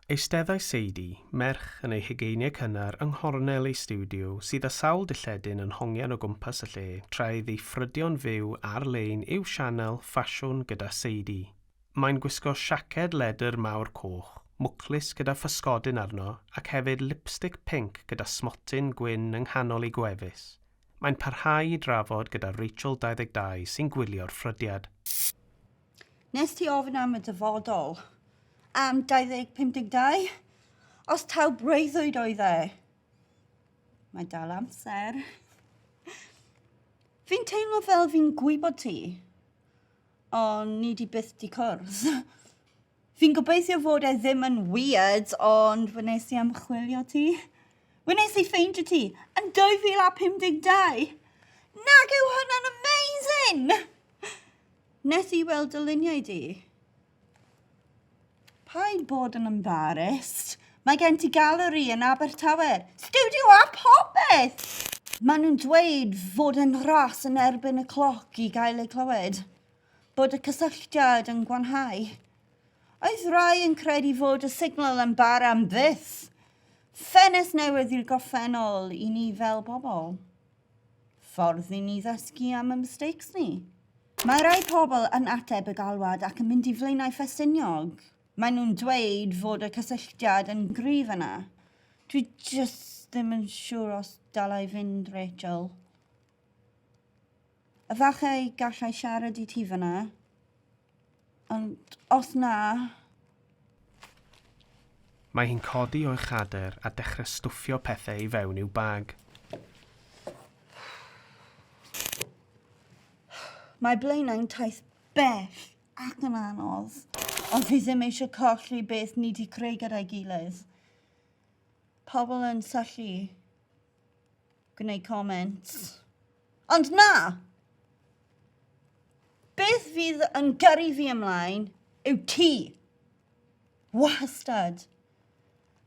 Eisteddai Sadie, merch yn ei hugeiniau cynnar, yng nghornel ei stiwdio, sydd â sawl dilledyn yn hongian o gwmpas y lle, tra iddi ffrydio'n fyw ar-lein i'w sianel Ffasiwn gyda Sadie. Mae'n gwisgo siaced ledr mawr coch, mwclis gyda physgodyn arno ac hefyd lipstic pinc gyda smotyn gwyn yng nghanol ei gwefus. Mae'n parhau i drafod gyda Rachel 22 sy'n gwylio'r ffrydiad. Nes ti ofyn am y dyfodol? Am 2052? Os taw breuddwyd oedd e? Mae dal amser. Fi'n teimlo fel fi'n gwybod ti, ond ni di byth di cwrdd. Fi'n gobeithio fod e ddim yn weird, ond wnes i ymchwilio ti. Wnes i ffeindio ti yn 2052. Nag yw hwnna'n amazing! Nes i weld dy luniau di. Paid bod yn embarrassed. Mae gen ti galeri yn Abertawe. Studio a popeth! Maen nhw'n dweud fod yn ras yn erbyn y cloc i gael eu clywed. Bod y cysylltiad yn gwanhau. Oedd rai yn credu fod y signal yn bara am byth. Ffenest newydd i'r gorffennol i ni fel bobl. Ffordd i ni ddysgu am y mistakes ni. Mae rhai pobl yn ateb y galwad ac yn mynd i Flaenau Ffestiniog. Maen nhw'n dweud fod y cysylltiad yn gryf yna. Dwi jyst ddim yn siŵr os dylai fynd, Rachel. Efallai gallai siarad i ti fyna. Ond os na... Mae hi'n codi o'i chadair a dechrau stwffio pethau i fewn i'w bag. Mae Blaenau'n taith bell ac yn anodd, ond fi ddim eisiau colli beth ni 'di creu gyda'i gilydd. Pobl yn syllu, gwneud comments. Ond na! Beth fydd yn gyrru fi ymlaen yw ti. Wastad.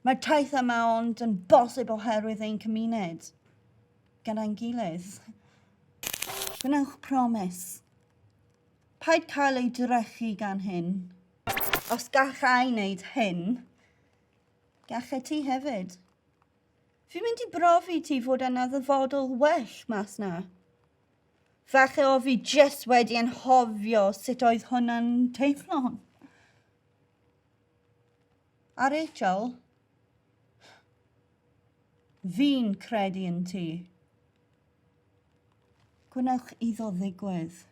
Mae'r taith yma ond yn bosib oherwydd ein cymuned. Gyda'n gilydd. Gwnewch promise. Paid cael ei drechu gan hyn. Os gallai wneud hyn, gallai ti hefyd. Fi'n mynd i brofi ti fod yna ddyfodol well mas na. Falle o fi jyst wedi anghofio sut oedd hwnna'n teimlo. A Rachel, fi'n credu yn ti. Gwnewch iddo ddigwydd.